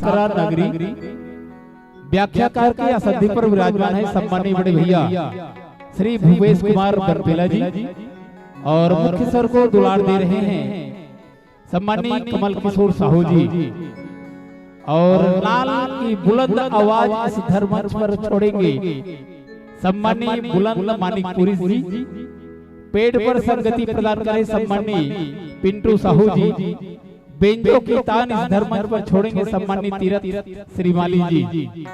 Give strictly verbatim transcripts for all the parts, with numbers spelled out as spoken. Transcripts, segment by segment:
नगरी व्याख्याकार के आसंदी पर विराजमान है सम्माननीय बड़े भैया श्री भूपेश कुमार बरपेला जी, और मुख्य सर को दुलार दे रहे हैं सम्माननीय कमल किशोर साहू जी, और लाल की बुलंद आवाज इस धर्मंच पर छोड़ेंगे सम्माननीय बुलंद मानिकपुरी जी, पेड़ पर संगति प्रदान करें सम्माननीय पिंटू साहू जी, बेंजो की तान इस धर्मंच पर छोड़ेंगे सम्माननीय तीरथ श्रीमाली जी।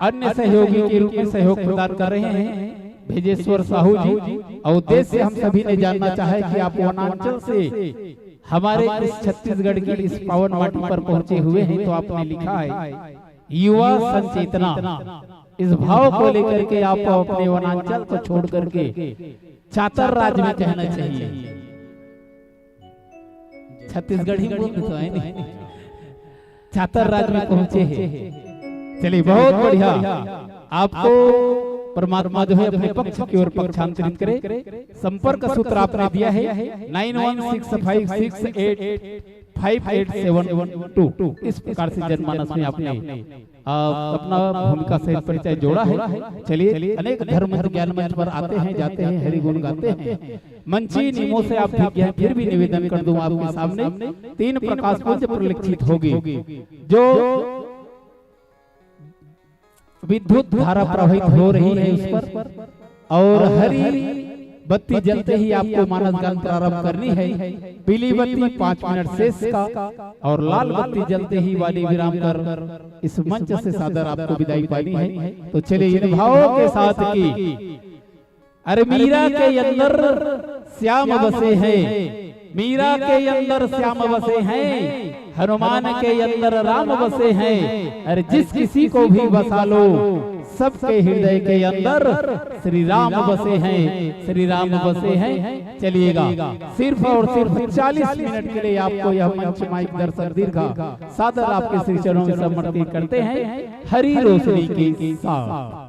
अन्य सहयोगी के रूप में सहयोग प्रदान कर रहे हैं भेजेश्वर साहू जी। और उद्देश्य हम सभी ने जानना चाहे कि आप वनांचल से हमारे इस छत्तीसगढ़ की इस पावन माटी पर पहुंचे हुए हैं, तो आपने लिखा है युवा संचेतना। इस भाव को लेकर के आपको अपने वनांचल को छोड़ करके चातर राज में कहना चाहिए। छत्तीसगढ़ी बोल तो है नहीं, चातर राज में पहुंचे हैं। चलिए, बहुत बढ़िया। आपको परमात्मा जो है अपने पक्ष की ओर पक्षांतरित करे। संपर्क सूत्र आपने दिया है nine one six five six eight five eight seven two. इस प्रकार से जनमानस में आपने, आ, अपना भूमिका सहित परिचय जोड़ा है। चलिए, अनेक धर्म मंच, ज्ञान मंच पर आते हैं, जाते हैं, हरि गुण गाते हैं। मंची नियमों से आप ठीक हैं, फिर भी निवेदन कर दूं आपके सामने, तीन प्रकाश पुंज प्रलक्षित होगी। जो विद्युत धारा प्रवाहित हो रही है उस पर, और हरी बत्ती जलते ही आपको मानस गान प्रारंभ करनी है। पीली बत्ती पाँच मिनट शेष का, और लाल बत्ती जलते ही वाणी विराम कर इस मंच से सादर आपको विदाई पानी है। तो चलिए, इन भावों के साथ कि अरे मीरा के अंदर श्याम बसे हैं, मीरा के अंदर श्याम बसे हैं, हनुमान के अंदर राम बसे हैं। अरे जिस किसी को भी बसा लो, सबके हृदय के अंदर श्री राम बसे हैं, श्री राम बसे हैं। चलिएगा, सिर्फ और सिर्फ चालीस मिनट के लिए आपको यह मंच माइक दर्शक दीर्घा सादर आपके श्री चरणों में समर्पित करते हैं, हरी रोशनी के साथ।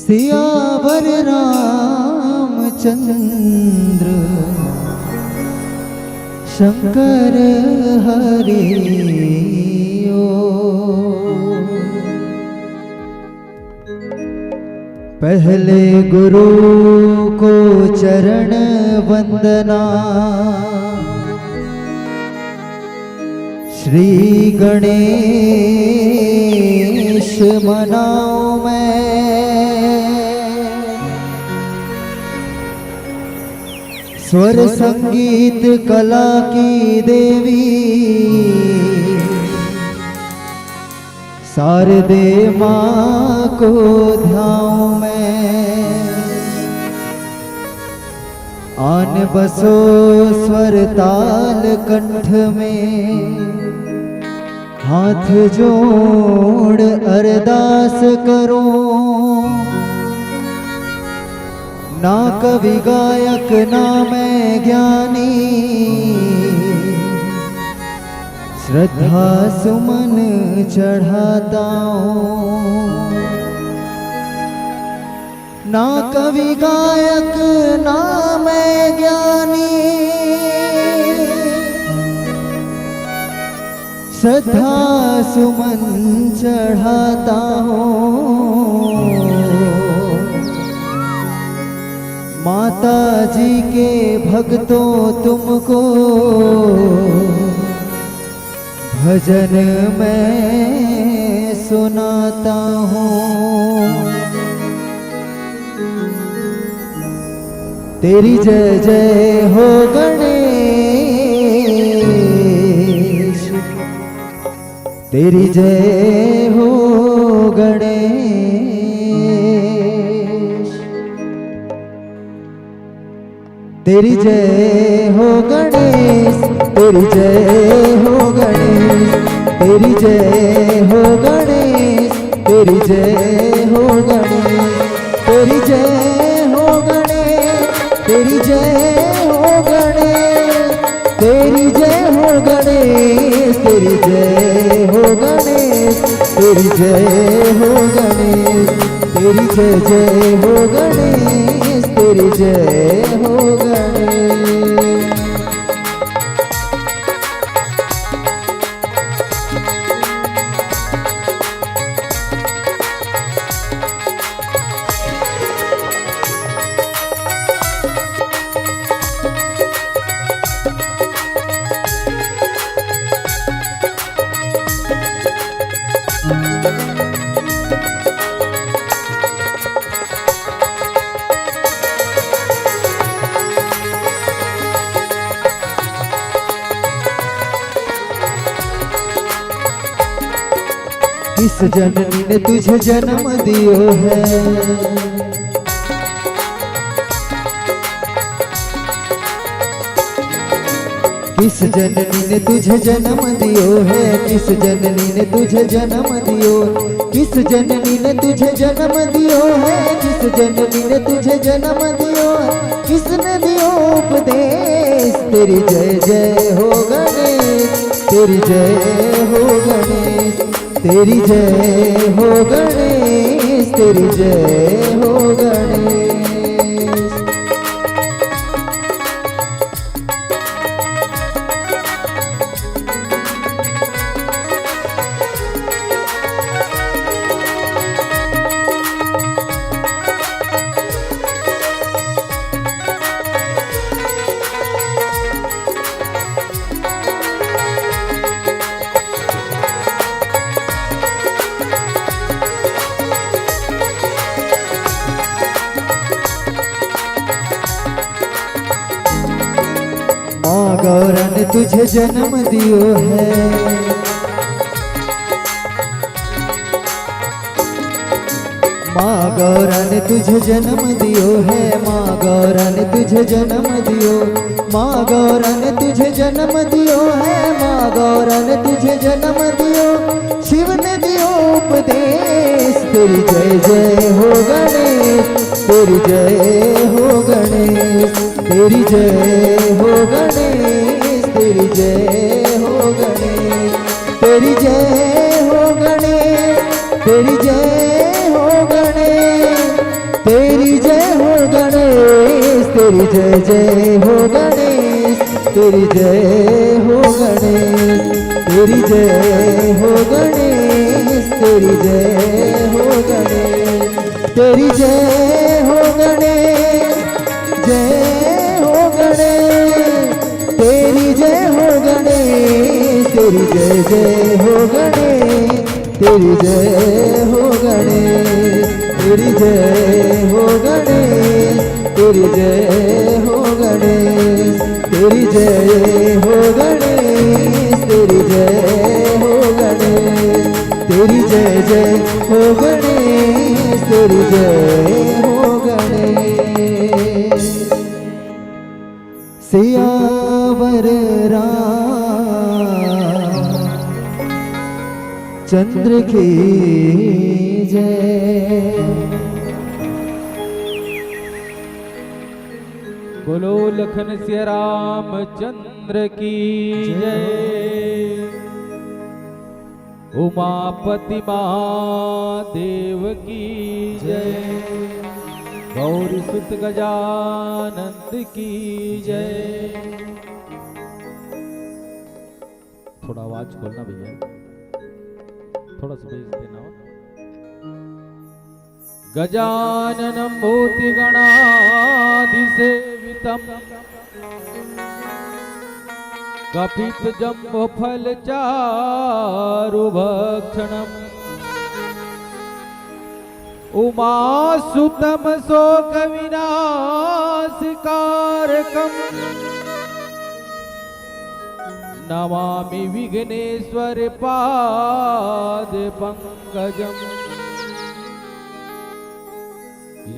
सियावर रामचंद्र शंकर हरि ओम। पहले गुरु को चरण वंदना, श्री गणेश मनाऊं मैं। स्वर संगीत कला की देवी शारदे माँ को ध्याऊं मैं। आन बसो स्वर ताल कंठ में, हाथ जोड़ अरदास करूं। ना कवि गायक ना मैं ज्ञानी, श्रद्धा सुमन चढ़ाता हूँ। ना कवि गायक ना मैं ज्ञानी, श्रद्धा सुमन चढ़ाता हूँ। माता जी के भक्तों, तुमको भजन मैं सुनाता हूँ। तेरी जय जय हो गणेश, तेरी जय हो गणेश। तेरी जय हो गणेश, तेरी जय हो गणेश, तेरी जय हो गणेश, तेरी जय हो गणेश, तेरी जय हो गणेश, तेरी जय हो गणेश, तेरी जय हो गणेश, तेरी जय हो गणेश, तेरी जय हो गणेश, तेरी जय जय हो गणेश, तेरी जय हो गणेश। किस जननी ने तुझे जन्म दियो है, किस जननी ने तुझे जन्म दियो है, किस जननी ने तुझे जन्म दियो, किस जननी ने तुझे जन्म दियो है, किस जननी ने तुझे जन्म दियो है, किसने दियो उपदेश? तेरी जय जय हो गणेश, तेरी जय हो गणेश, तेरी जय हो गणेश, तेरी जय हो गणेश। माँ गौरा ने तुझे जन्म दियो है, माँ गौरा ने तुझे जन्म दियो है, माँ गौरा ने तुझे जन्म दियो, माँ गौरा ने तुझे जन्म दियो है, माँ गौरा ने तुझे जन्म दियो। शिव ने दियो उपदेश, तेरी जय जय हो गणेश, तेरी जय हो गणेश, तेरी जय हो गणेश, तेरी जय हो गणेश, तेरी जय हो गणेश, तेरी जय हो गणेश। जय हो गणेश, तेरी जय हो गणेश, तेरी जय हो गणेश, तेरी जय हो गणेश, तेरी जय हो गणेश, जय हो गणेश, तेरी जय हो गणेश, तेरी जय जय हो गणेश, तेरी जय हो गणेश, तेरी जय हो गणेश, तेरी जय हो गणेश, तेरी जय हो गणेश, तेरी जय हो गणेश, तेरी जय जय हो गणेश, तेरी जय हो गणेश। सियावर रामचंद्र की जय। बोलो लखन सिया रामचंद्र की जय। उमापति महादेव की जय। गौरी सुत गजानंद की जय। थोड़ा आवाज खोलना भैया, थोड़ा सा बेस देना। गजाननं भूतिगणादिसेवितं कपितजम्बूफलचारुभक्षणम्। उमासुतं शोकविनाशकारकं नमामि विघ्नेश्वर पाद पंकजम्।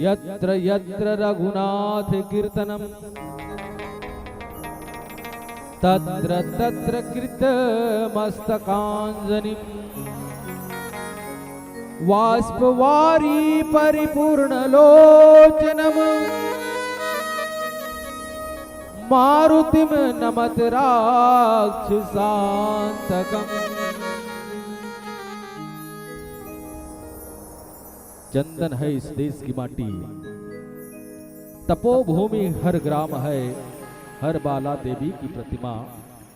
यत्र यत्र रघुनाथ कीर्तनम् तत्र तत्र कृतमस्तकाञ्जलिम्। वाष्पवारी परिपूर्णलोचनम् मारुतिं नमत राक्षसान्तकम्। चंदन है इस देश की माटी, तपोभूमि हर ग्राम है, हर बाला देवी की प्रतिमा,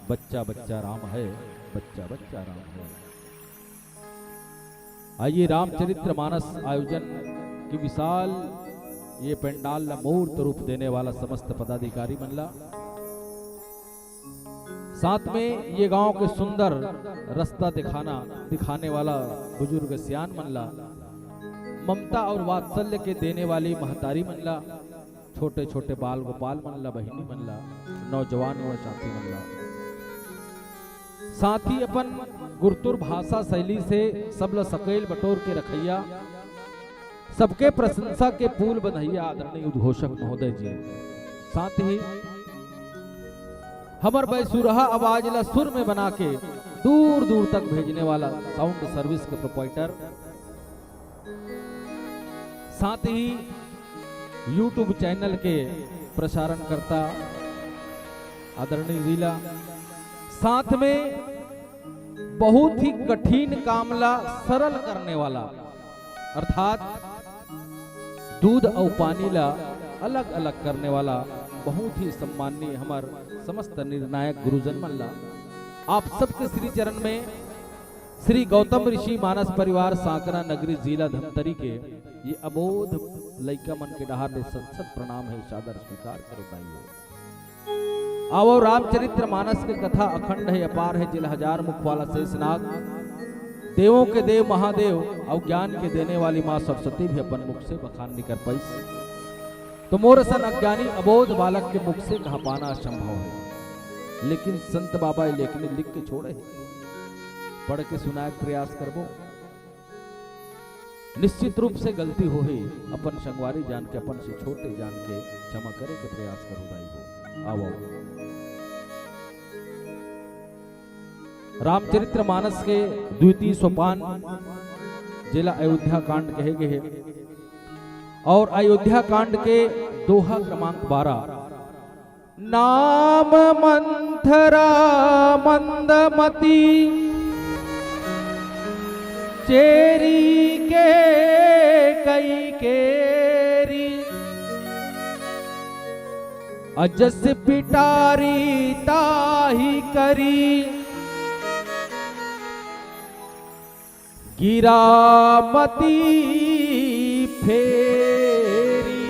बच्चा बच्चा राम है, बच्चा बच्चा राम है। आइए, रामचरित्र मानस आयोजन के विशाल ये पंडाल ला मूर्त रूप देने वाला समस्त पदाधिकारी मन ला, साथ में ये गांव के सुंदर रास्ता दिखाना, दिखाने वाला बुजुर्ग सियान मन ला, ममता और वात्सल्य के देने वाली महतारी मन ला, छोटे-छोटे बाल गोपाल मन ला, बहिनी मन ला, नौजवान युवा साथी मन ला, साथ ही अपन गुरतुर भाषा शैली से सब ला सकेल बटोर के रखइया, सबके प्रशंसा के पुल बंधइया आदरणीय उद्घोषक महोदय जी, साथ ही हमर बैसुरहा आवाज ला सुर में बना के दूर दूर तक भेजने वाला साउंड सर्विस के प्रोपराइटर, साथ ही YouTube चैनल के प्रसारणकर्ता आदरणीय जी ला, साथ में बहुत ही कठिन काम ला सरल करने वाला, अर्थात दूध अउ पानी ला अलग-अलग करने वाला बहुत ही सम्माननीय हमर समस्त निर्णायक गुरुजन मन ला, आप सबके श्री चरण में श्री गौतम ऋषि मानस परिवार सांकरा नगरी जिला धमतरी के ये अबोध लइका मन के डहार ले सत सत प्रणाम हे, सादर स्वीकार करो दाई हो। आवो, रामचरित्र मानस के कथा अखंड हे, अपार हे, जेला हजार मुख वाला शेषनाग, देवों के देव महादेव अउ ज्ञान के देने वाली माँ सरस्वती भी अपन मुख से बखान नइ कर पाइस। तो मोर असन अज्ञानी अबोध बालक के मुख से कह पाना असंभव हे, लेकिन संत बाबा ये लेखनी लिख के छोड़े हे, पढ़ के सुनाए के प्रयास करबो। निश्चित रूप से गलती होही, अपन संगवारी जान के, अपन से छोटे जान के क्षमा करे के प्रयास करो दाई हो। आवो, रामचरित्र मानस के द्वितीय सोपान, जेला अयोध्या कांड कहे गए हे, और अयोध्या कांड के दोहा क्रमांक बारह, नाम मंथरा मंदमती, चेरी के कई केरी। अजस पिटारी ताही करी, गिरामती फेरी।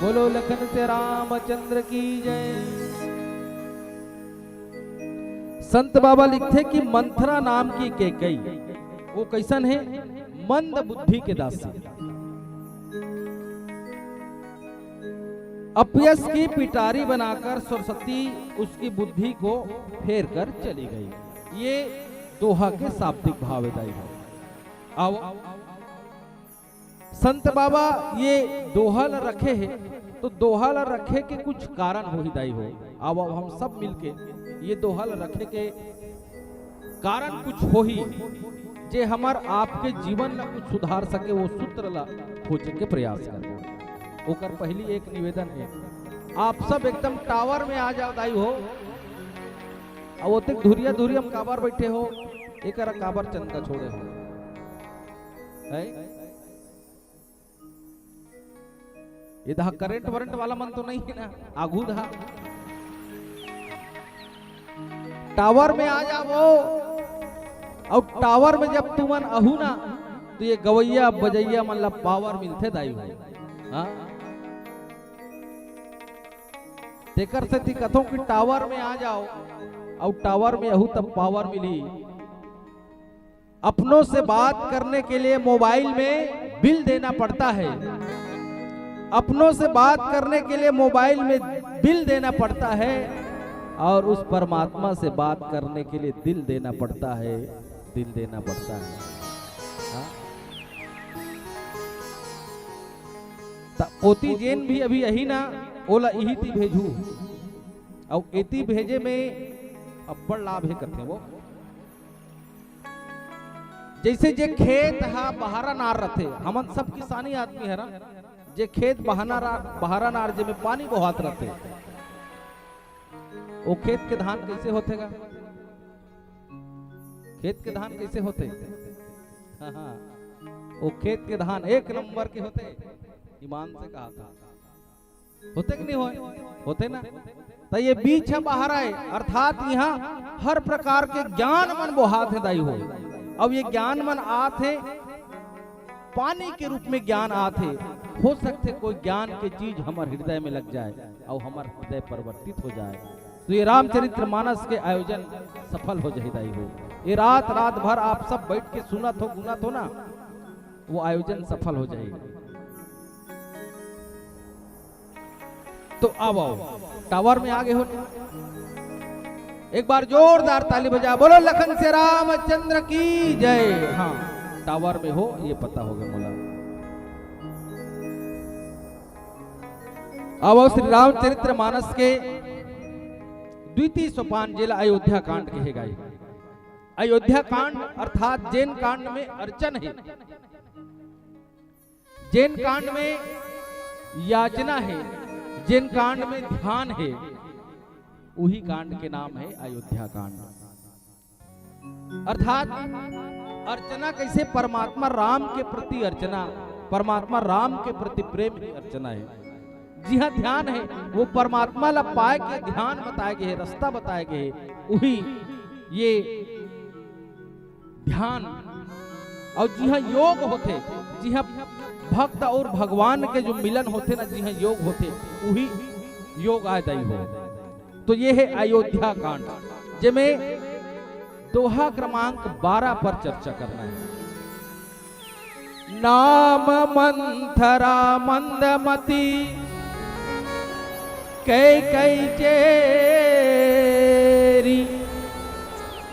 बोलो लखन से रामचंद्र की जय। संत बाबा लिखथे कि मंथरा नाम की कैकई, वो कैसन हे? मंद बुद्धि के दासी। अपयश की पिटारी बनाकर सरस्वती उसकी बुद्धि को फेर कर चली गई। ये दोहा के शाब्दिक भाव हे दाई हो। अब संत बाबा ये दोहा ल रखे हे, तो दोहा ल रखे के कुछ कारण होही दाई हो। अब, अब हम सब मिलके ये दोहा ल रखे के कारण कुछ होही, जे हमर आपके जीवन ला कुछ सुधार सके, वो सूत्र ला खोजे के प्रयास करबो। ओकर पहली एक निवेदन हे, आप सब एकदम टावर में आ जाओ दाई हो। अब ओतेक धुरिया धुरिया में काबर बैठे हो, एकरा काबर चंदा छोड़े हो, है? ये दहा करंट वरंट वाला मन तो नहीं है ना, आघू दहा टावर में आ जावो। और टावर में जब तुमन अहू ना, तो ये गवैया बजैया मन ला पावर मिलथे दाई हो। हाँ, तेकर सेती कथों कि टावर में आ जाओ, और टावर में अहू तब पावर मिली। अपनों से बात करने के लिए मोबाइल में बिल देना पड़ता है, अपनों से बात करने के लिए मोबाइल में बिल देना पड़ता है, और उस परमात्मा से बात करने के लिए दिल देना पड़ता है, दिल देना पड़ता है। हाँ? त ओती जेन भी अभी अही ना, ओला इही ती भेजू, अउ एती भेजे में अब्बड़ लाभ हे कथे वो। जैसे जे खेत हा बहारा नार रथे, हमन सब किसानी आदमी हरन, जे खेत बहाना रा-, बहारा नार जेमे पानी बोहात रथे, वो खेत के धान कैसे होथे गा? खेत के धान कैसे होथे? हाँ, हाँ, वो खेत के धान एक नंबर के होथे, ईमान से कहा था। होथे कि नहीं होय? होथे ना? त ये बीज ह बहारा हे, अर्थात यहाँ हर प्रकार के ज्ञान मन बोहात हे दाई हो। अब ये ज्ञान मन आत हे, पानी के रूप में ज्ञान आत हे। हो सकथे कोई ज्ञान के चीज हमर हृदय में लग जाए और हमर हृदय परिवर्तित हो जाए, तो ये रामचरित्र मानस के आयोजन सफल हो जाही दाई हो। ये रात, रात भर आप सब बैठ के सुनत हो, गुनत हो ना, वो आयोजन सफल हो जाही। तो आओ, आओ, टावर में आ गए हो। एक बार जोरदार ताली बजा, बोलो लखन से रामचंद्र की जय। हाँ, टावर में हो, ये पता होगा मोला। अब श्री रामचरित्र मानस के द्वितीय सोपान, जेला अयोध्या कांड कहे गे। अयोध्या कांड अर्थात जेन कांड में अर्चन हे, जेन कांड में याचना हे, जेन कांड में ध्यान हे, उही कांड के नाम हे अयोध्या कांड। अर्थात अर्चना कैसे? परमात्मा राम के प्रति अर्चना, परमात्मा राम के प्रति प्रेम ही अर्चना हे। जिहाँ ध्यान हे, वो परमात्मा ला पाए के ध्यान बताए गे हे, रास्ता बताए गे हे, उही ये ध्यान। और जिहाँ योग होथे, जिहाँ भक्त और भगवान के जो मिलन होथे ना, जिहाँ योग होथे, उही योग आय दाई हो। तो ये हे अयोध्या कांड, जेमे दोहा क्रमांक बारह पर चर्चा करना हे। नाम मंथरा मंदमती कैकई चेरी।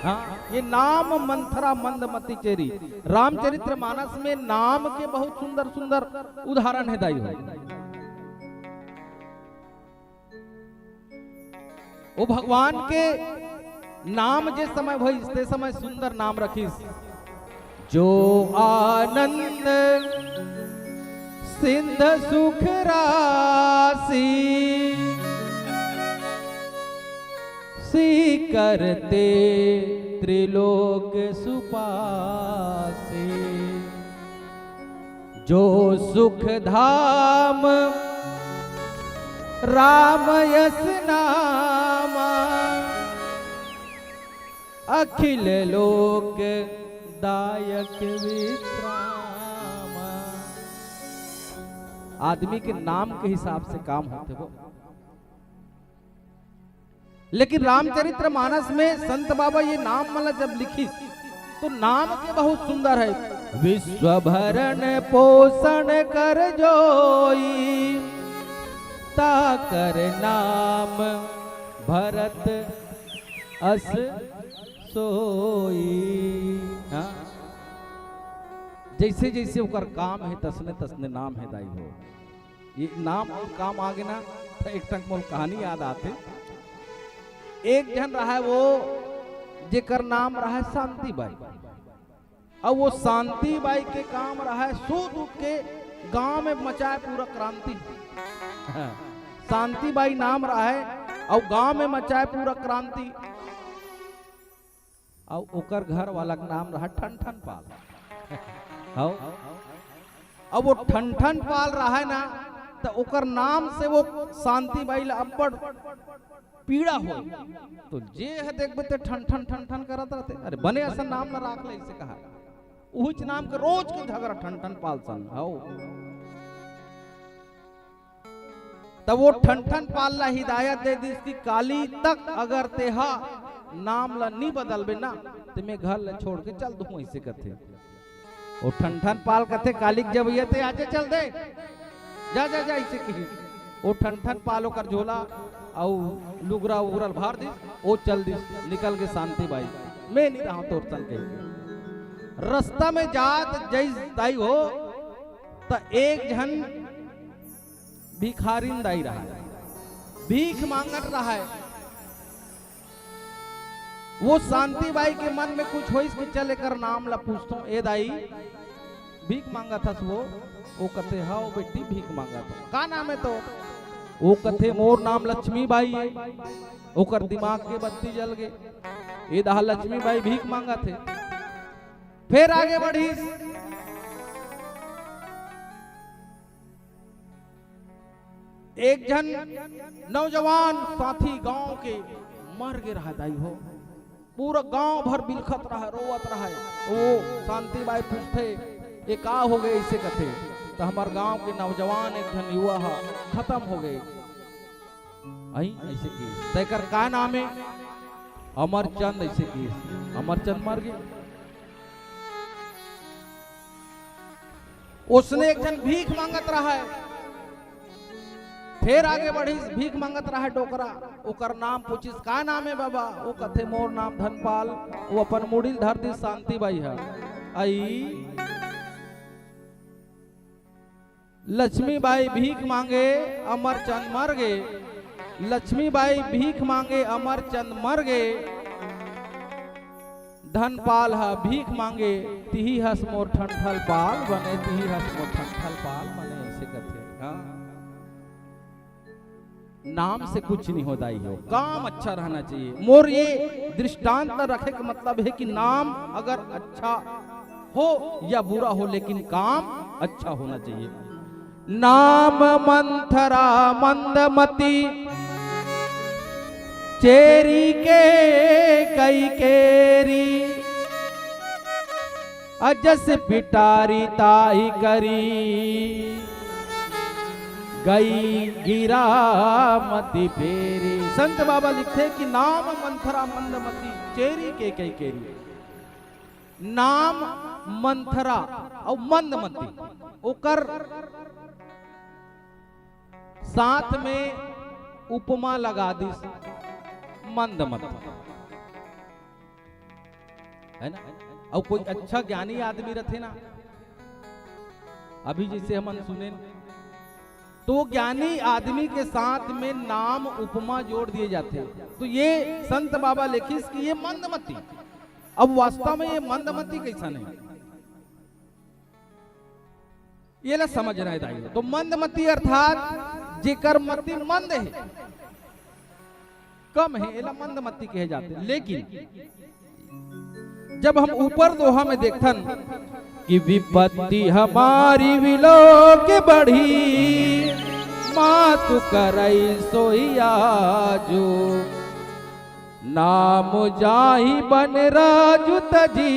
हाँ, ये नाम मंथरा मंदमती चेरी। रामचरित्र मानस में नाम के बहुत सुंदर सुंदर उदाहरण हे दाई हो। वो भगवान के नाम जे समय भइस, ते समय सुंदर नाम रखिस, जो आनंद सिंध सुख राशि, सी करते त्रिलोक सुपासी। जो सुख धाम राम यस नामा अखिल लोक दायक विश्रामा। आदमी के नाम के हिसाब से काम होथे वो। लेकिन रामचरित्र मानस में संत बाबा ये नाम मन ला जब लिखिस, तो नाम के बहुत सुंदर है। विश्व भरण पोषण कर जोई, ताकर नाम भरत अस सोई। हाँ? जैसे जैसे ओकर काम है, तसने तसने नाम है दाई हो। ये नाम अउ काम आगे ना, त एक ठन मोला कहानी याद आथे। एक झन रहय वो, जेकर नाम रहय शांति बाई। अउ वो शांति बाई के काम रहय सूत उठ के गांव में मचाय पूरा क्रांति। शांति बाई नाम रहय अउ गांव में मचाय पूरा क्रांति। अउ ओकर घर वाला के नाम रहय ठन ठन पाल। हव। अब वो ठन ठन पाल रहय ना, त ओकर नाम से वो शांति बाई ला अब्बड़ पीड़ा होय। तो जे ह देखबे ते ठन ठन ठन ठन करत रहिथे। अरे बने असन नाम ला राख ले, अइसे कहा। उहिच नाम के रोज के झगड़ा ठन ठन पाल संग। हव। तब वो ठन ठन पाल ला हिदायत दे दिस कि काली तक अगर तेहा नाम ला नी बदलबे ना, त मैं घर ला छोड़ के चल दूं, अइसे कथे। वो ठन ठन पाल कथे, काली के जब ये ते आजे चल दे, जा, जा, जा, अइसे कही। वो ठन ठन पाल ओकर झोला अउ लुगरा उगरा ल भार दिस, वो चल दिस, निकल गे शांति बाई, मैं नी रहंव तोर संग कहिके। रस्ता में जात जइस दाई हो, त एक झन भिखारिन दाई रहय, भीख मांगत रहय। वो शांति बाई के मन में कुछ होइस कि चल एकर नाम ला पूछथों, ए दाई भीख मांगत हस वो? वो कथे, हव बेटी भीख मांगत हंव। का नाम हे तोर? वो कथे मोर नाम लक्ष्मी बाई हे। ओकर दिमाग के बत्ती जल गे, ए दहा लक्ष्मी बाई भीख मांगत हे। फेर आगे बढ़िस। एक झन नौजवान साथी गांव के मर गे रहय दाई हो। पूरा गांव भर बिलखत रहय, रोवत रहय। वो शांति बाई पूछथे, ये का हो गे? अइसे कथे, त हमर गांव के नौजवान एक झन युवा ह खतम हो गे। अई, अइसे कहिस। तेकर का नाम हे? अमरचंद, अइसे कहिस। अमरचंद मर गे। ओसने एक झन भीख मांगत रहय, फेर आगे बढ़िस, भीख मांगत रहय डोकरा। ओकर नाम पूछिस, का नाम हे बाबा? वो कथे, मोर नाम धनपाल। वो अपन मुड़ी ल धर दिस शांति बाई ह। अई लक्ष्मी बाई भीख मांगे, अमरचंद मर गे। लक्ष्मी बाई भीख मांगे, अमरचंद मर गे। धनपाल ह भीख मांगे, तिही हस मोर ठंठल पाल बने, तिही हस मोर ठंठल पाल बने, अइसे कथे। हाँ। नाम से कुछ नहीं हो दाई हो, काम अच्छा रहना चाहिए। मोर ये दृष्टांत रखे के मतलब हे कि नाम अगर अच्छा हो या बुरा हो, लेकिन काम अच्छा होना चाहिए। नाम मंथरा मंदमती, चेरी केकई केरी, अजस पिटारी ताई करी, गई गिरा मती पेरी। संत बाबा लिखथे कि नाम मंथरा मंदमती, चेरी केकई केरी। नाम मंथरा अउ मंदमती, ओकर साथ में उपमा लगा दिस मंदमती, है ना? अउ कोई अच्छा ज्ञानी आदमी रथे ना, अभी जइसे हमन सुनेन, तो वो ज्ञानी आदमी के साथ में नाम उपमा जोड़ दिए जाथे। तो ये संत बाबा लिखिस कि ये मंदमती। अब वास्तव में ये मंदमती कइसन हे, ये ला समझना हे दाई। तो मंदमती अर्थात जेकर मति मंद हे, कम हे, एला मंदमती कहे जाथे। लेकिन जब हम ऊपर दोहा में देखथन कि विपत्ति हमारी विलोक बढ़ी, मातु करई सोई आजु, नाम जाहि बन राजु तजी,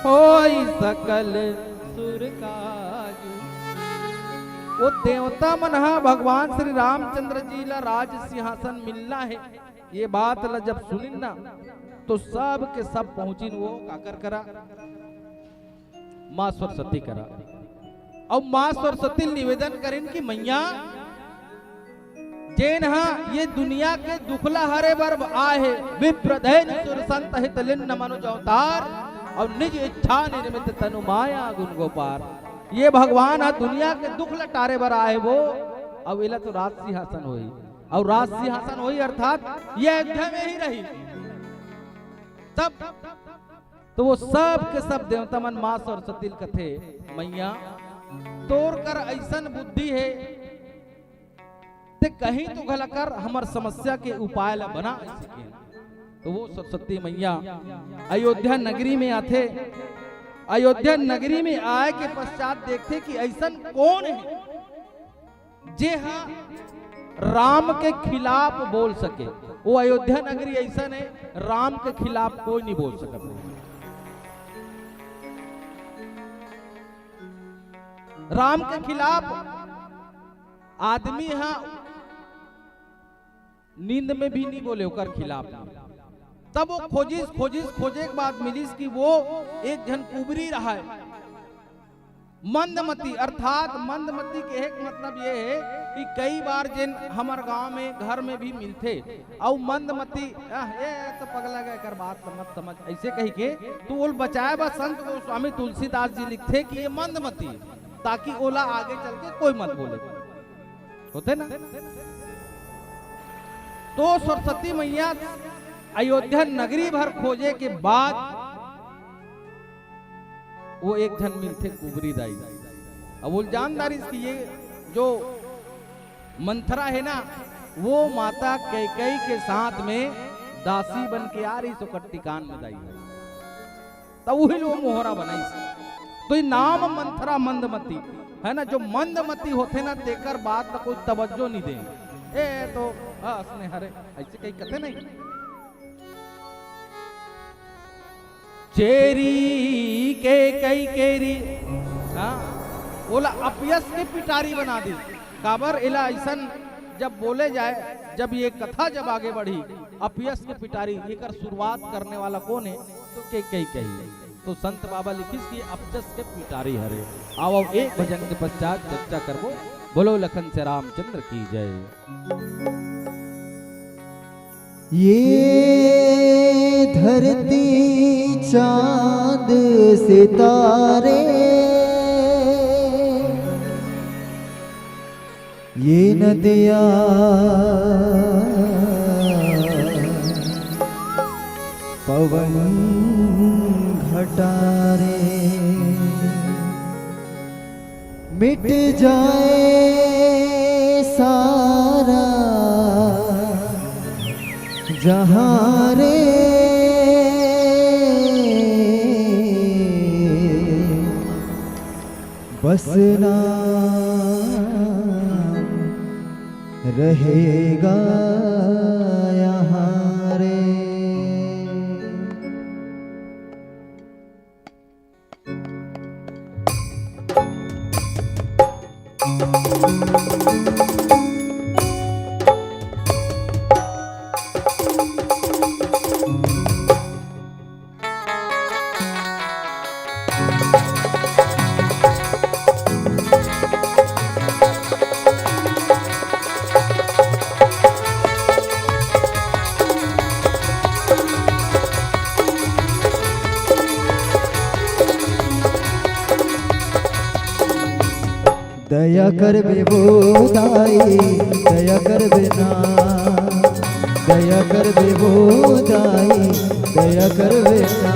होई सकल सुर काजु। वो देवता मन हा भगवान श्री रामचंद्र जी ला राज सिंहासन मिलना हे, ये बात ला जब सुनिन ना, तो सब के सब पहुंचिन वो काकर करा, माँ सरस्वती करा। अउ माँ सरस्वती निवेदन करिन कि मैया, जेन हा ये दुनिया के दुख ला हरे बर आए हे, विप्रधैन सुर संत हित लिन्न मनुज अवतार, अउ निज इच्छा निर्मित तनु माया गुण गोपार। ये भगवान हा दुनिया के दुख ला टारे बर आए हे वो, अउ एला तो राज सिंहासन होई, अउ राज सिंहासन होई अर्थात ये अयोध्या में ही रही। तब तो वो सब के सब देवता मन माँ सरस्वती ल कथे, मैया, तोर कर अइसन बुद्धि हे, ते कहीं तो घला कर हमर समस्या के उपाय ला बना सके। तो वो सरस्वती मैया अयोध्या नगरी में आथे। अयोध्या नगरी में आए के पश्चात देखथे कि अइसन कौन हे, जे हा राम के खिलाफ बोल सके। वो अयोध्या नगरी अइसन हे, राम के खिलाफ कोई नहीं बोल सकत। राम के खिलाफ आदमी हा नींद में भी नहीं बोले, ओकर खिलाफ नहीं। तब वो खोजिस, खोजिस, खोजे के बाद मिलिस कि वो एक झन कुबरी रहा है, मंदमती। अर्थात मंदमती के एक मतलब ये है कि कई बार जेन हमर गांव में, घर में भी मिलथे, अउ मंदमती, "आह, ये तो पगला गया, एकर बात ल मत समझ," ऐसे कही के, तो ओल बचाए बर संत गोस्वामी तुलसीदास जी लिखथे कि ये मंदमती, ताकि ओला आगे चल के कोई मत बोले। होथे ना? तो सरस्वती मैया अयोध्या नगरी भर खोजे के बाद वो एक झन मिलथे कुबरी दाई। अब वो जानदारिस कि ये जो मंथरा है ना, वो माता कैकेयी के साथ में दासी बन के आ रहिस, ओकर टिकान में दाई। त उही ल वो मोहरा बनाइस। तो ये नाम मंथरा मंदमती, है ना, जो मंदमती होथे ना, तेकर बात ला कोई तवज्जो नहीं दे। ए तो, हाँ, असने हरे, ऐसे कहीं कथे नहीं। चेरी के कई केरी, हाँ, ओला अपयस के पिटारी बना दी। काबर एला अइसन जब बोले जाए, जब ये कथा जब आगे बढ़ी, अपयस के पिटारी, एकर शुरुआत करने वाला कौन है? तो कैकेयी। तो संत बाबा लिखिस कि अपयस के पिटारी हरे। आओ, आओ, एक भजन के पश्चात चर्चा करबो। बोलो लखन से रामचंद्र की जय। ये धरती चांद सितारे, ये नदिया पवन घटा रे, मिट जाए सारा जहां रे, बस नाम रहेगा यहां रे। दया करबे वो दाई, दया करबे ना, दया करबे वो दाई, दया करबे ना।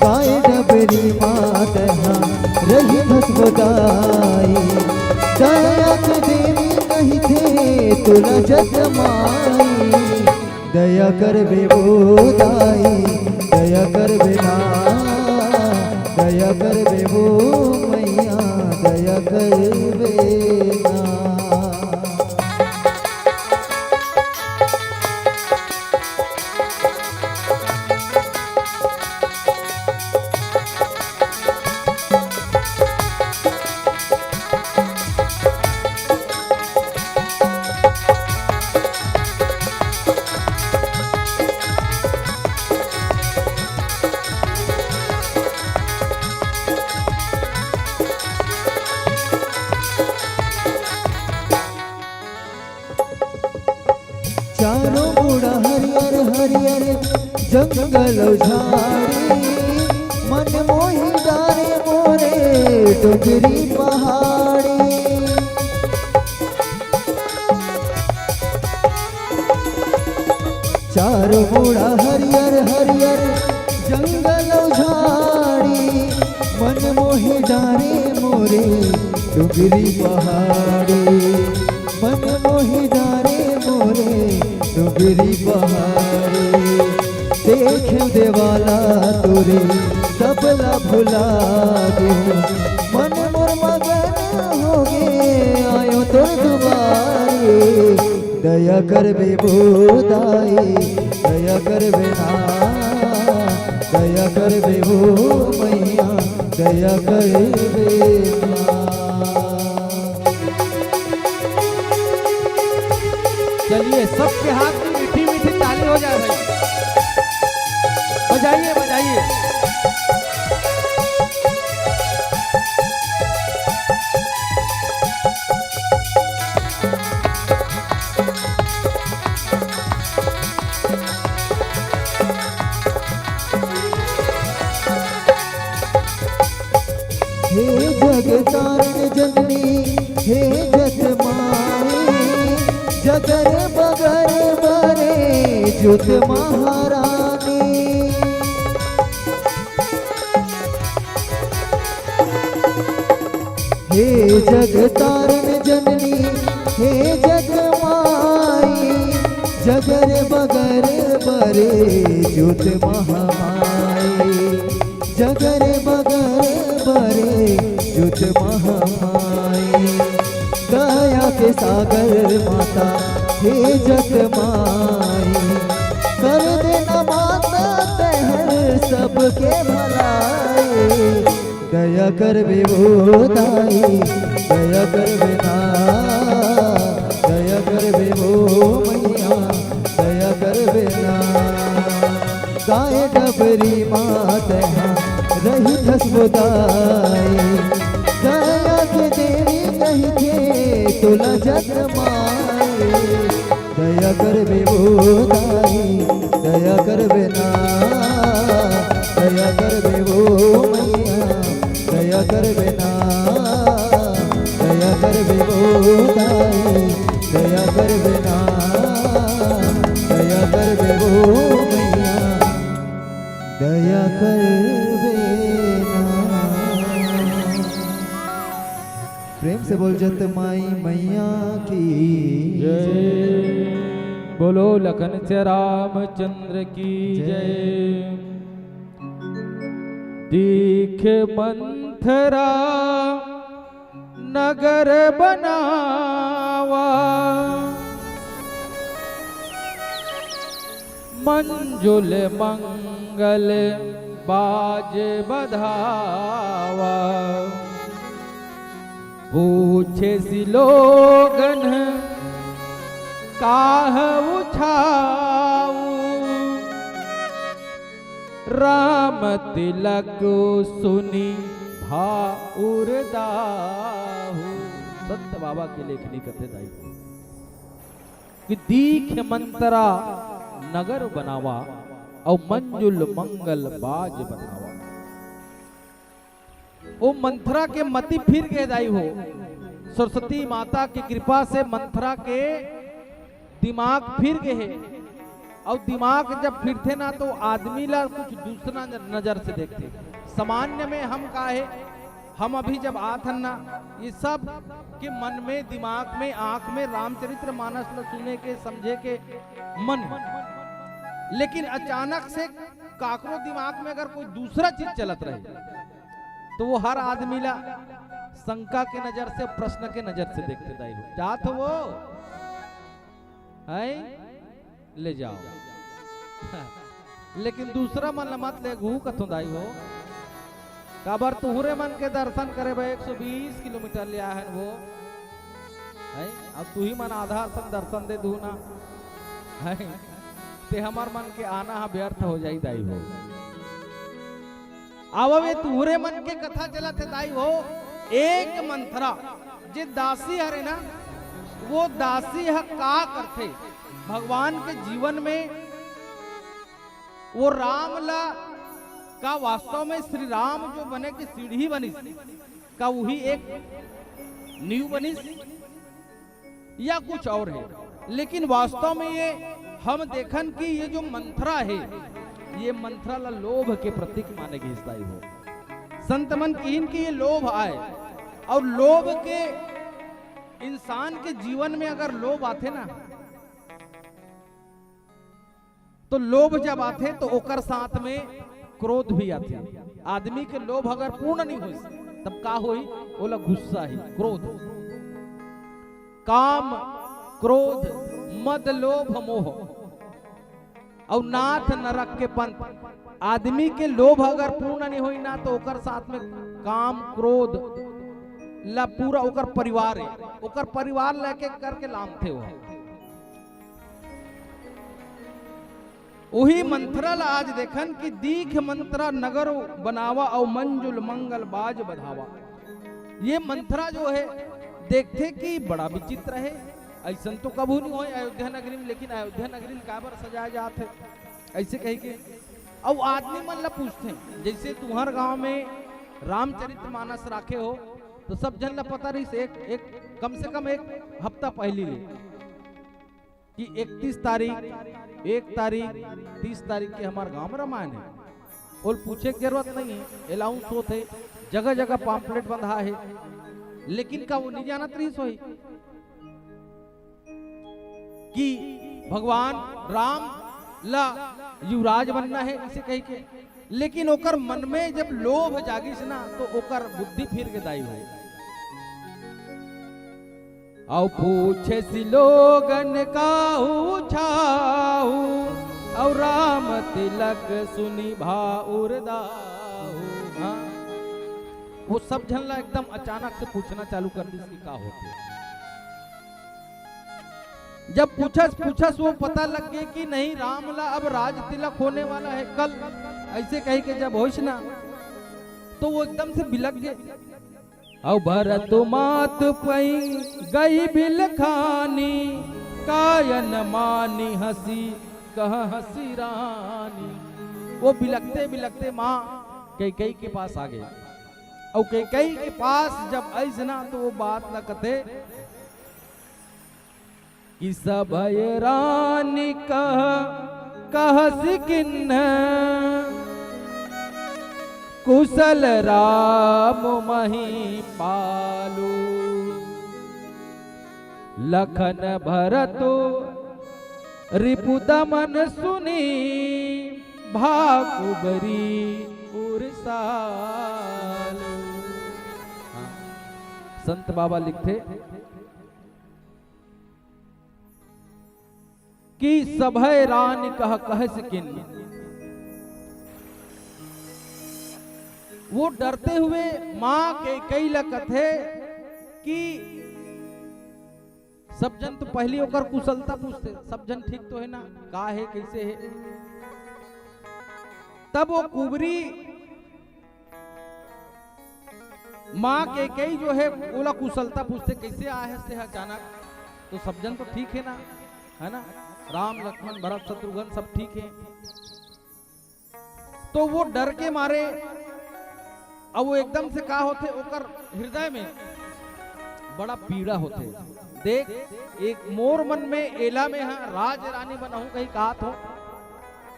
काय डबरी मात हा रही भसबो दाई, दया के देवी कहिथे तुला जग माई। दया करबे वो दाई, दया करबे ना, दया करबे वो मैया, दया करबे ना। चारों मुड़ा हरियर हरियर जंगल अउ झाड़ी, मन मोही डारे मोरे डोंगरी पहाड़ी। चारों मुड़ा हरियर हरियर जंगल अउ झाड़ी, मन मोही डारे मोरे डोंगरी पहाड़ी, मन मोही डारे मोरे डोंगरी पहाड़ी। देखे देवाला तोरे सबला भुला गेहूँ, मन मोर मगन होगे आयो तोर दुआरे। दया करबे वो दाई, दया करबे ना, दया करबे वो मैया, दया करबे ना। चलिए, सबके हाथ में मीठी मीठी ताली हो जाए भाई, बजाइए बजाइए। हे जगतारण जननी, हे जत माई, जगर बगर बरे जोत महारानी। हे जगतारण जननी, हे जग माई, जगर बगर बरे जोत महामाई, जगर बगर बरे जोत महामाई। दया के सागर माता हे जत माई, कर देना माता तहर सबके भलाई। दया करबे वो दाई, दया करबे ना, दया करबे वो मैया, दया करबे ना। गाय डबरी माँ तहाँ रहिथस वो दाई, दया के देवी कहिके तोला जत माई। दया करबे वो दाई, दया करबे ना, दया करबे वो मैया, दया करबे ना, दया करबे वो दाई, दया करबे ना, दया करबे वो मैया, दया करबे ना। प्रेम से बोल जत माई मैया की जय। बोलो लखन से रामचंद्र की जय। जय। दीख मंथरा नगर बनावा, मंजुल मंगल बाज बधावा। पूछे सि लोगन काहु छाऊ, राम तिलक सुनि भाउर दाहू। संत बाबा के लेखनी कथे दाई कि दीख मंथरा नगर बनावा अउ मंजुल मंगल बाज बधावा। ओ मंथरा के मति फिर गे दाई हो, सरस्वती माता के कृपा से मंथरा के दिमाग फिर गे हे। अउ दिमाग जब फिरथे ना, तो आदमी ला कुछ दूसरा न-, नजर से देखथे। सामान्य में हम का हे, हम अभी जब आत हन ना, ये सब के मन में, दिमाग में, आँख में रामचरित्र मानस ला सुने के, समझे के मन हे। लेकिन अचानक से काकरो दिमाग में अगर कोई दूसरा चीज चलत रहे, तो वो हर आदमी ला शंका के नजर से, प्रश्न के नजर से देखथे दाई हो। जात हो वो? हैं? ले जाव। लेकिन दूसरा मन ला मत लेगहू कथों दाई हो। काबर तुहरे मन के दर्शन करे बर एक सौ बीस किलोमीटर ले आए हन वो। हैं? अब तुही मन आधा असन दर्शन दे दू ना। हैं? ते हमर मन के आना ह व्यर्थ हो जाही दाई हो। आवव, ये तुहरे मन के कथा चलत हे दाई हो। एक मंथरा, जे दासी हरे ना, वो दासी ह का करथे भगवान के जीवन में? वो राम ला, का वास्तव में श्री राम जो बने के सीढ़ी बनिस, का वही एक नींव बनिस? या कुछ और हे। लेकिन वास्तव में ये हम देखन कि ये जो मंथरा हे, ये मंथरा ला लोभ के प्रतीक माने गिस दाई हो। संत मन किहिन कि ये लोभ आय, और लोभ के, इंसान के जीवन में अगर लोभ आथे ना, तो लोभ जब आथे तो ओकर साथ में क्रोध भी आथे। आदमी के लोभ अगर पूर्ण नहीं होइस, तब का होही? ओला गुस्सा ही, क्रोध। काम, क्रोध, मद, लोभ, मोह, अउ नाथ नरक के पंथ। आदमी के लोभ अगर पूर्ण नहीं होई ना, तो ओकर साथ में काम, क्रोध ला पूरा ओकर परिवार हे, ओकर परिवार ला एक एक करके लामथे वो। उही मंथरा ला आज देखन कि दीख मंथरा नगर बनावा अउ मंजुल मंगल बाज बधावा। ये मंथरा जो हे, देखथे कि बड़ा विचित्र हे, अइसन तो कभू नहीं होय अयोध्या नगरी में, लेकिन अयोध्या नगरी में काबर सजाय जात हे अइसे कहिके। अउ आदमी मन ला पूछथे, जइसे तुंहर गांव में रामचरित मानस राखे हो, तो सब झन ला पता रहिस, एक, एक, कम से कम एक हफ्ता पहिली ले कि इकतीस तारीख, एक तारीख, तीस तारीख के हमर गांव में रामायण हे। ओला पूछे के जरूरत नहीं हे, announce होत हे, जगह जगह pamphlet बंधा हे। लेकिन का वो नहीं जानत रहिस होही कि भगवान राम ला युवराज बनना हे, इसे कहिके? लेकिन ओकर मन में जब लोभ जागिस ना, तो ओकर बुद्धि फिर गे दाई हो। अउ पूछे सि लोगन काहू छाहू, अउ राम तिलक सुनि भाउर दाहू। हाँ? वो सब झन ला एकदम अचानक से पूछना चालू कर दिस कि का होथे। जब पूछस, पूछस, वो पता लग गे कि नहीं, राम ला अब राज तिलक होने वाला हे कल, अइसे कहिके जब होइस ना, तो वो एकदम से बिलख गे। अउ भरत मात पई गई बिलखानी, कायन मानी हँसी कह हँसी रानी। वो बिलखते बिलखते माँ कैकई के पास आ गे। अउ कैकई के पास जब आइस ना, तो वो बात ला कथे कि सभय रानी कह कहस किन्ह, कुसल राम मही पालू। लखन भरत रिपु दमन सुनी, भाकुबरी उरसालू। हाँ, संत बाबा लिखथे कि सभय रानी कह कहस किन्ह। वो डरते हुए माँ कैकई ला कथे कि सब झन तो पहिली ओकर कुशलता पूछथे, सब झन ठीक तो हे ना, का हे, कइसे हे। तब वो कुबरी माँ कैकई जो हे, ओला कुशलता पूछथे, कइसे आए हस तेहा अचानक? तो सब झन तो ठीक हे ना, हे ना? राम, लक्ष्मण, भरत, शत्रुघ्न सब ठीक हे। तो वो डर के मारे, अब वो एकदम से का होथे, ओकर हृदय में बड़ा पीड़ा होथे। देख, एक मोर मन में एला में हा राज रानी बनहूं कही कहत हो,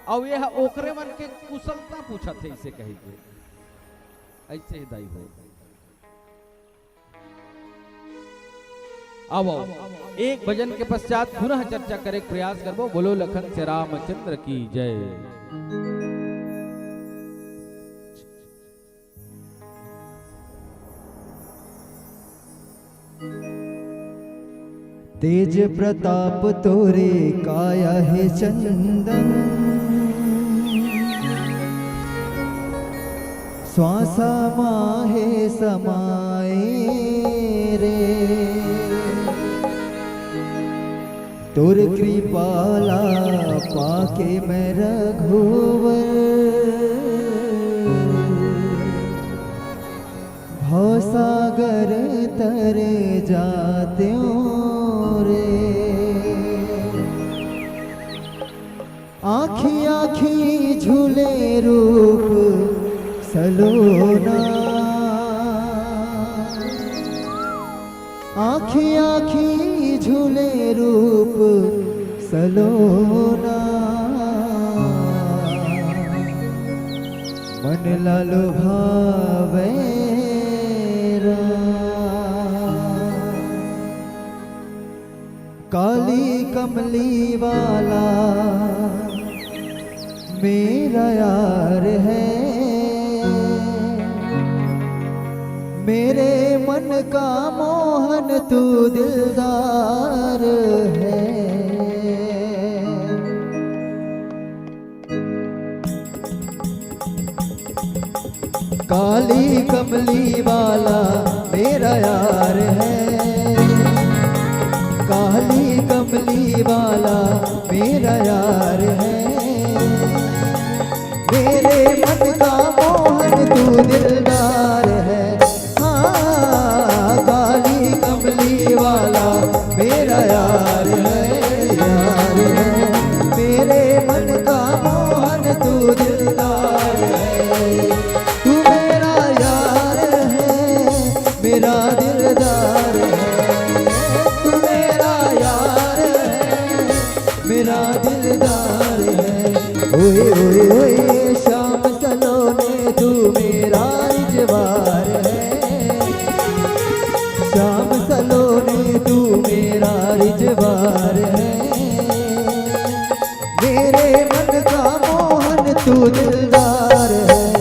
अउ ये हा ओकरे मन के कुशलता पूछत हे, इसे कही के। अइसे हे दाई हो। आवव, एक भजन के पश्चात पुनः चर्चा करे के प्रयास करबो। बोलो लखन श्री रामचंद्र की जय। तेज प्रताप तोरे काया हे चंदन, श्वासा माहे समाए रे। तोर कृपा ला पाके मैं रघुवर, भवसागर तर जातेंव रे। आँखी आँखी झूले रूप सलोना, आँखी आँखी झूले रूप सलोना, मन ला लुभावे राम। काली कमली वाला मेरा यार है, मेरे मन का मोहन तू दिलदार है। काली कमली वाला मेरा यार है, काली कमली वाला मेरा यार है, मेरे मन का मोहन तू दिलदार है। हाँ, काली कमली वाला मेरा यार है, यार है, मेरे मन का मोहन तू दिलदार है। तू मेरा यार है, मेरा दिलदार है, तू मेरा यार है, मेरा दिलदार है। ओए ओए ओए श्याम सलोने तू मेरा रिजवार है, श्याम सलोने तू मेरा रिजवार है, मेरे मन का मोहन तू दिलदार है।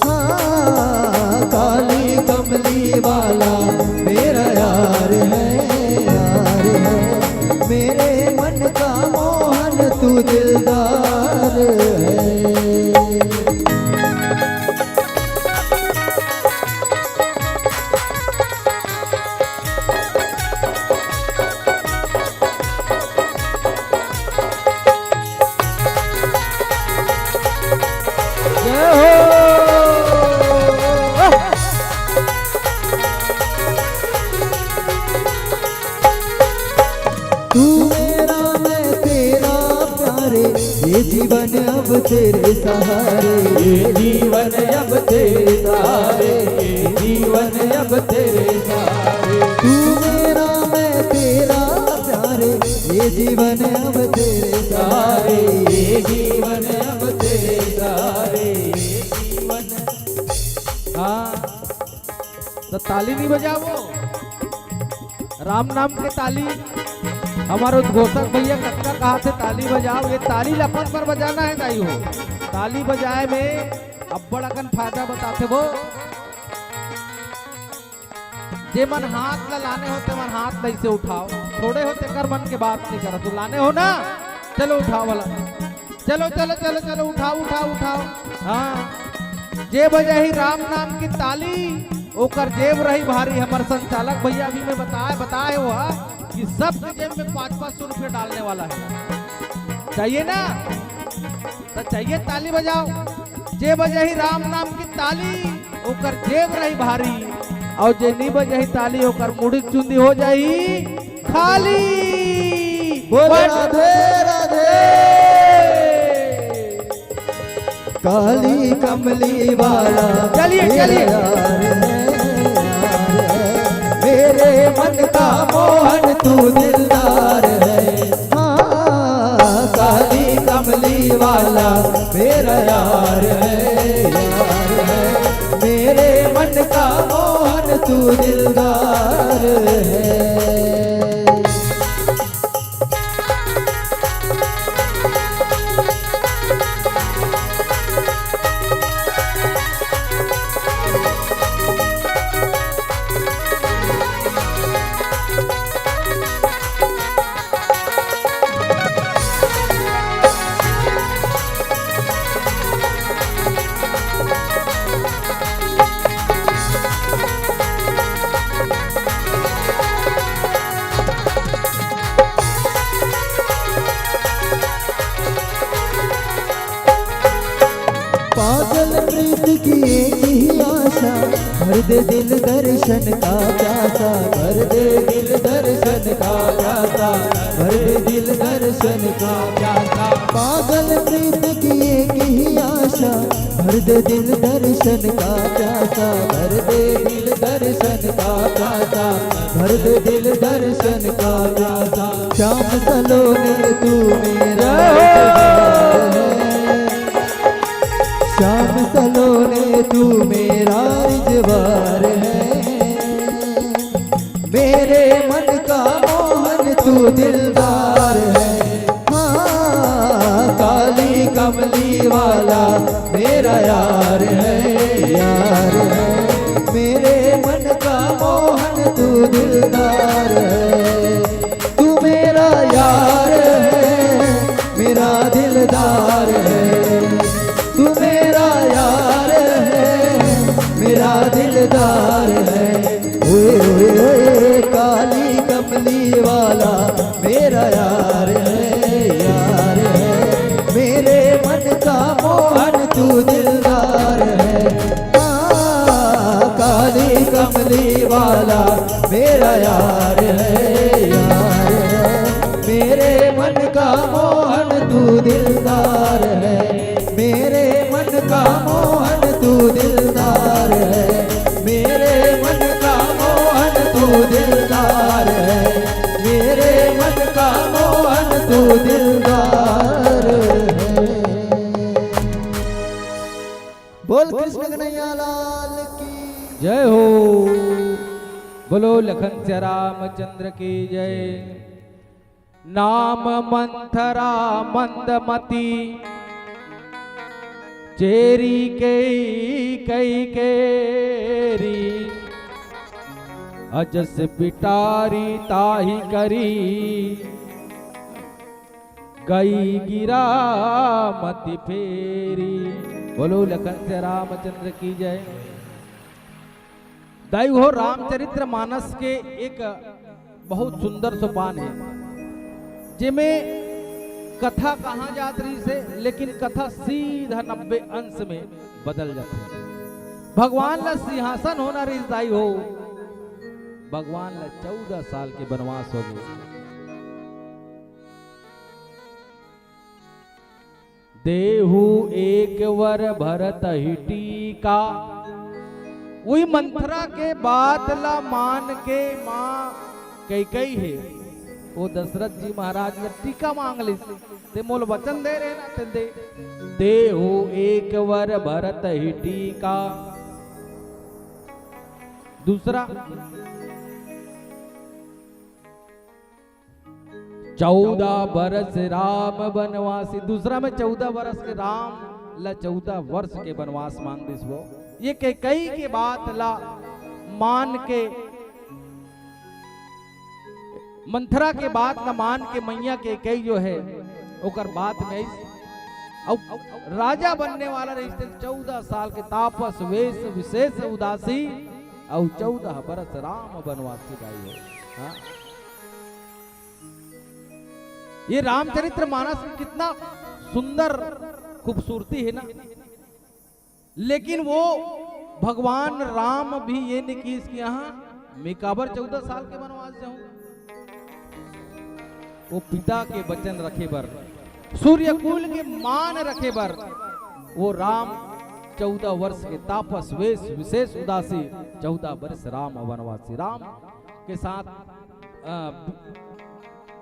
हाँ, काली कमली वाला मेरा यार है, यार है, मेरे मन का मोहन तू दिलदार है। जय हो। तू मेरा, मैं तेरा प्यारे, ये जीवन अब तेरे सहारे। ये जीवन अब तेरे सहारे, ये जीवन अब तेरे सहारे। तू मेरा, मैं तेरा प्यारे, ये जीवन अब तेरे सहारे। ये जीवन अब तेरे सहारे, ये जीवन। हाँ, तो ताली नहीं बजाबो? राम नाम के ताली। हमर उद्घोषक भैया कतका कहाथे ताली बजाव, ये ताली ल अपन बर बजाना हे दाई हो। ताली बजाए में अब्बड़ अकन फायदा बताथे वो। जे मन हाथ ला लाने हो, ते मन हाथ ला ऐसे उठाव। छोड़े हो, तेकर मन के बात नहीं करत हो। लाने हो ना? चलो उठाव वाला। चलो, चलो, चलो, चलो, उठाव, उठाव, उठाव। हाँ, जे बजाही राम नाम की ताली, ओकर जेब रही भारी। हमर संचालक भैया अभी में बताए, बताए हो, हाँ, कि सबके जेब में पाँच पाँच सौ रुपया डालने वाला है। चाहिए ना? तो चाहिए, ताली बजाव। जे बजाही राम नाम की ताली, ओकर जेब रही भारी, अउ जे नी बजाही ताली, ओकर मुड़ी चुंदी हो जाही खाली। बोल बट- राधे राधे। काली कमली वाला चलिए, मेरा चलिए। यार है, यार है। मेरे मन का मोहन तू दिलदार है। हाँ, काली कमली वाला मेरा यार है, यार है। मेरे मन का मोहन तू दिलदार है। प्रीत की एक ही आशा, भर दे दिल दर्शन का प्यासा, भर दे दिल दर्शन का प्यासा, भर दे दिल दर्शन का प्यासा। पागल प्रीत की एक ही आशा, भर दे दिल दर्शन का प्यासा, भर दे दिल दर्शन का प्यासा, भर दे दिल दर्शन का प्यासा। श्याम सलोने तू मेरा जय हो। श्याम सलोने तू मेरा इजवार है, मेरे मन का मोहन तू दिलदार है। हाँ, काली कमली वाला मेरा यार है, यार है। मेरे मन का मोहन तू दिलदार है। तू मेरा यार है, मेरा दिलदार है। तू मेरा यार है, मेरा दिलदार है। ओए ओए ओए, काली कमली वाला मेरा यार है, यार है। मेरे मन का मोहन तू दिलदार है। हाँ, काली कमली वाला मेरा यार है, यार है। मेरे मन का मोहन तू दिलदार है, मेरे मन का मोहन तू दिलदार है, मेरे मन का मोहन तू दिलदार है, मेरे मन का मोहन तू दिलदार है। बोल कृष्ण कन्हैया लाल की जय हो। बोलो लखन सिया रामचंद्र की जय। नाम मंथरा मंदमती, चेरी कई केरी, अजस पिटारी ताहि करी, गई गिरा मति फेरी। बोलो लखन सिया रामचंद्र की जय। दाई हो, रामचरित्र मानस के एक बहुत सुंदर सोपान हे, जेमे कथा कहा जात रहिस हे, लेकिन कथा सीधा नब्बे अंश में बदल जाथे। भगवान ला सिंहासन होना रहिस दाई हो, भगवान ला चौदह साल के बनवास हो गे। देहु एक वर भरत ही टीका। उही मंथरा के बात ला मान के माँ कैकई हे, ओ दशरथ जी महाराज ला टीका मांग लिस, ते मोला वचन दे रहे ना, ते दे। देहु एक वर भरत ही टीका। दूसरा, चौदह बरस राम बनवासी। दूसरा में चौदह बरस के राम ला चौदह वर्ष के बनवास मांग दिस वो। ये कैकई के बात ला मान के, मंथरा के बात ला मान के मैया कैकई जो हे, ओकर बात में आइस। अउ राजा बनने वाला रहिस ते चौदह साल के तापस वेश विशेष उदासी, अउ चौदह बरस राम बनवासी दाई हो। हाँ? ये रामचरित्र मानस में कितना सुंदर खूबसूरती हे ना, लेकिन वो भगवान राम भी ये नहीं किहिस कि हाँ, मैं काबर चौदह साल के बनवास जाऊं। वो पिता के वचन रखे बर, सूर्यकुल के मान रखे बर, वो राम चौदह वर्ष के तापस वेश विशेष उदासी, चौदह वर्ष राम वनवासी। राम के साथ, अ,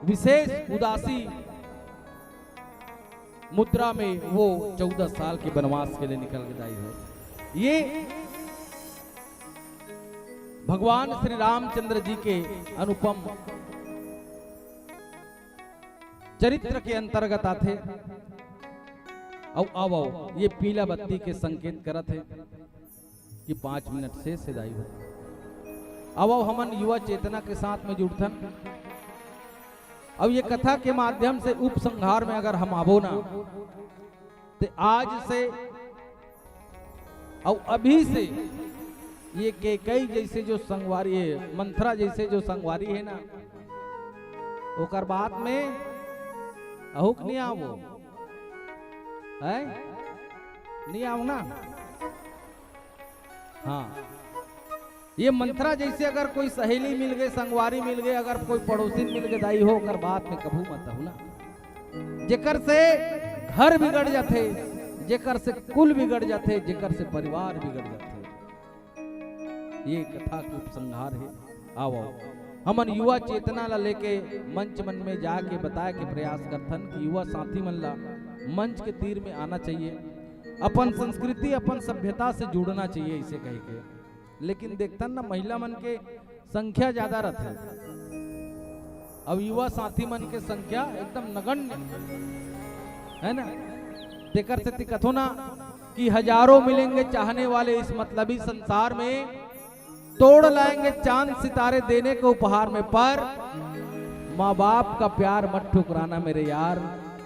विशेष उदासी मुद्रा में वो चौदह साल के वनवास के लिए निकल के दाई हो। ये भगवान श्री रामचंद्र जी के अनुपम चरित्र के अंतर्गत आथे। अउ आवव, ये पीला बत्ती के संकेत करत हे कि पाँच मिनट शेष हे दाई हो। आवव, हमन युवा चेतना के साथ में जुड़थन। अब ये कथा के माध्यम से उपसंहार में अगर हम आबो ना, ते आज से अउ अभी से ये कैकई जैसे जो संगवारी हे, मंथरा जैसे जो संगवारी हे ना, ओकर बाद में अहुक नहीं आवो, हैं? नहीं आओ ना। हाँ, ये मंथरा जैसे अगर कोई सहेली मिल गए, संगवारी मिल गए, अगर कोई पड़ोसिन मिल गए, दाई हो, ओकर बात में कभू मत हो ना। जेकर से घर बिगड़ जाथे, जेकर से कुल बिगड़ जाथे, जेकर से परिवार बिगड़ जाथे। ये कथा के उपसंहार हे। आओ, आओ। हमन युवा चेतना ला लेके मंच मन में जाके बताए के प्रयास करथन कि युवा साथी मन ला मंच के तीर में आना चाहिए, अपन संस्कृति, अपन सभ्यता से जुड़ना चाहिए, इसे कह के। लेकिन देखथन ना, महिला मन के संख्या ज्यादा रथे, अब युवा साथी मन के संख्या एकदम नगण्य, है ना? तेकर सेती कथो ना कि हजारों मिलेंगे चाहने वाले इस मतलबी संसार में, तोड़ लाएंगे चांद सितारे देने को उपहार में, पर माँ बाप का प्यार मत ठुकराना मेरे यार,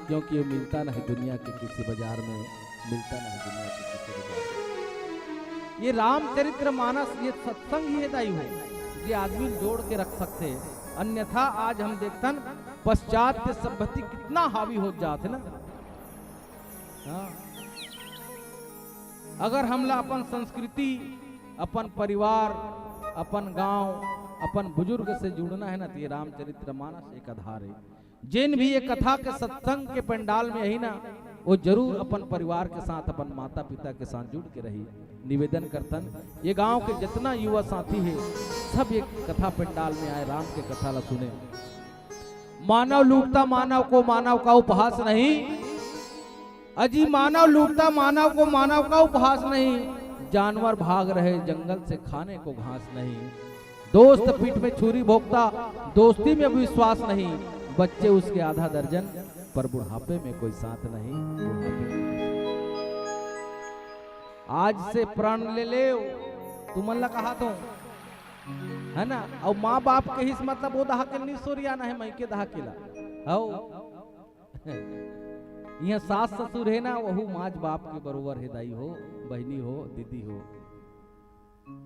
क्योंकि ये मिलता नहीं दुनिया के किसी बाजार में, मिलता नहीं दुनिया के किसी बाजार में। ये रामचरित्र मानस, ये सत्संग ही हे दाई हो, ये आदमी जोड़ के रख सकथे। अन्यथा आज हम देखथन पश्चात्य सभ्यता कितना हावी हो जात हे ना। हाँ। अगर हमला अपन संस्कृति, अपन परिवार, अपन गांव, अपन बुजुर्ग से जुड़ना हे ना, तो ये रामचरित्र मानस एक आधार हे। जेन भी ये कथा के सत्संग के पंडाल में आही ना, वो जरूर अपन परिवार के साथ, अपन माता पिता के साथ जुड़ के रही। निवेदन करथन, ये गांव के जितना युवा साथी हे, सब ये कथा पंडाल में आए, राम के कथा ला सुने। मानव लूटता मानव को, मानव का उपहास नहीं। अजी, मानव लूटता मानव को, मानव का उपहास नहीं। जानवर भाग रहे जंगल से, खाने को घास नहीं। दोस्त पीठ में छुरी भोंकता, दोस्ती में विश्वास नहीं। बच्चे उसके आधा दर्जन, पर बुढ़ापे में कोई साथ नहीं। बुढ़ापे में। आज से प्रण ले लेव, तुमन ला कहा तो, है ना? अउ माँ बाप के हिस मतलब वो दहा के नी सोरियाना हे, मइके दहा के ला। हौ। इहाँ सास ससुर हे ना, वहू माँ बाप के बरोबर हे, दाई हो, बहिनी हो, दीदी हो।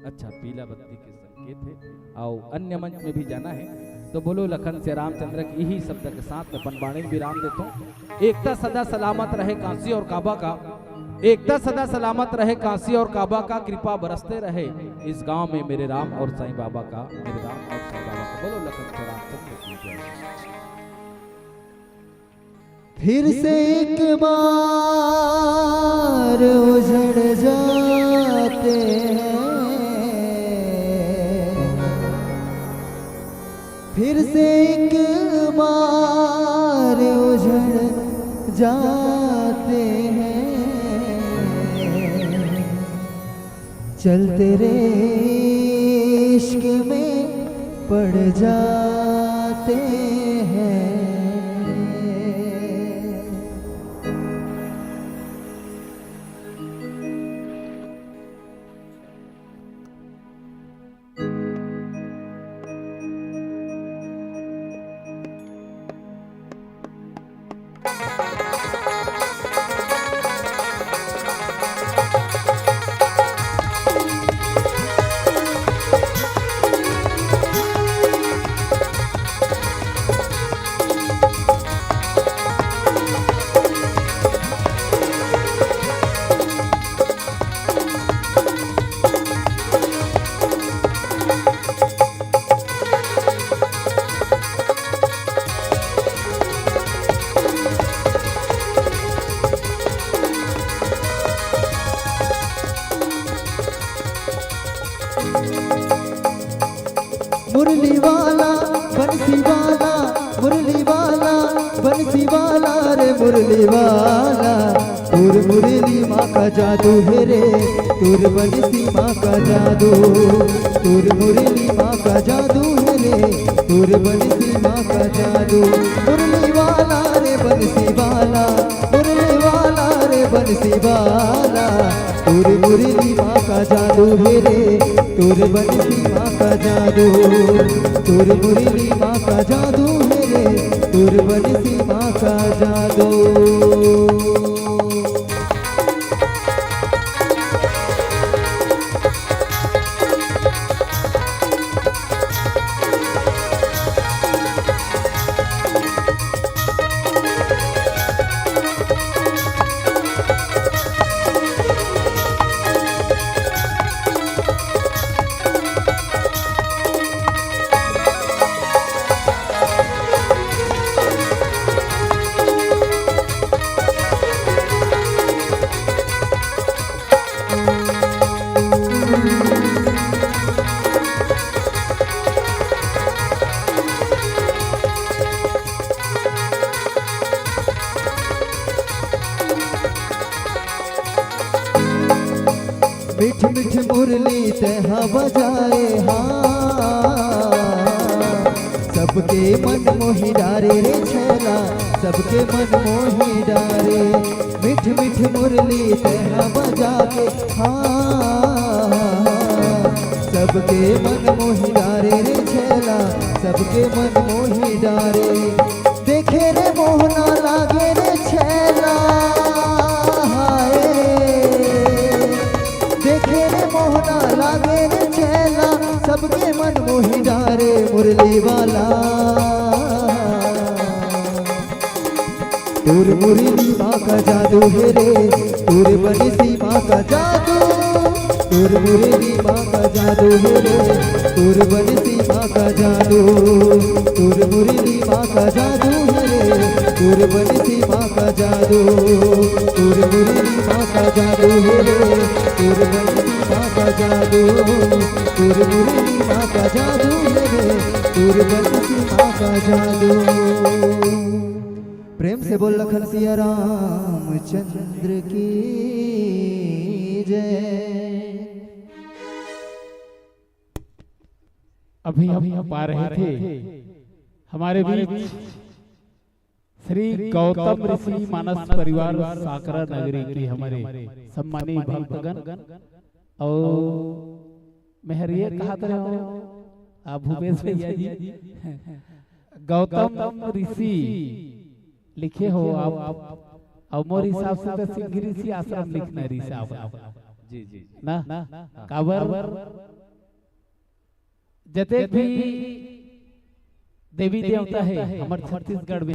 अच्छा, पीला बत्ती के संकेत हे। अउ अन्य मंच में भी जाना हे, तो बोलो लखन सिया रामचंद्र के इही शब्द के साथ में अपन बाणी विराम देथों। एकता सदा सलामत रहे काशी और काबा का, एकता सदा सलामत रहे काशी और काबा का, कृपा बरसते रहे इस गांव में मेरे राम और साईं बाबा का, मेरे राम और साईं बाबा का। बोलो लखन सिया रामचंद्र की जय। फिर से एक बार उजड़ जाते हैं, फिर से एक बार उजड़ जाते हैं। चल तेरे इश्क में पड़ जाते हैं। मुरली वाला, बंसी वाला, मुरली वाला, बंसी वाला रे मुरली वाला। तोर मुरली माँ का जादू हे रे, तोर बंसी माँ का जादू। तोर मुरली माँ का जादू हे रे, तोर बंसी माँ का जादू। मुरली वाला रे बंसी वाला, मुरली वाला रे बंसी वाला। तोर मुरली माँ का जादू हे रे, तोर बंसी माँ का जादू। तोर मुरली माँ का जादू हे रे, तोर बंसी माँ का जादू। मीठ मीठ मुरली तेहा बजाए, हाँ, सबके मन मोहि डारे रे छैला, सबके मन मोहि डारे। मीठ मीठ मुरली तेहा बजा के, हाँ, सबके मन मोहि डारे रे छैला, सबके मन मोहि डारे। देखे रे मोहना लागे रे छैला, हाय। देखे रे मोहना लागे रे छैला, सबके मन मोहि डारे मुरली वाला। तोर मुरली मा का जादू हे रे, तोर बंसी मा का जादू। तोर मुरली मा का जादू हे रे, तोर बंसी मा का जादू। तोर मुरली मा का जादू हे रे, तोर बंसी मा का जादू। तोर मुरली मा का जादू हे रे, तोर बंसी मा का जादू। तोर मुरली मा का जादू हे रे, तोर बंसी मा का जादू। प्रेम से बोल लखन सिया रामचंद्र की जय। अभी हम पा रहे थे हमारे बीच श्री गौतम ऋषि मानस परिवार सांकरा नगरी के हमारे सम्मानी भक्तगण। और मैं हर ये कहत रहे हूँ, आप भूपेश भैया जी, गौतम ऋषि लिखे हो आप, और मोर हिसाब से तो सिंह ऋषि आश्रम लिखना ऋषि आप। जी जी। ना? काबर जतेक भी देवी देवता है हमर छत्तीसगढ़ में,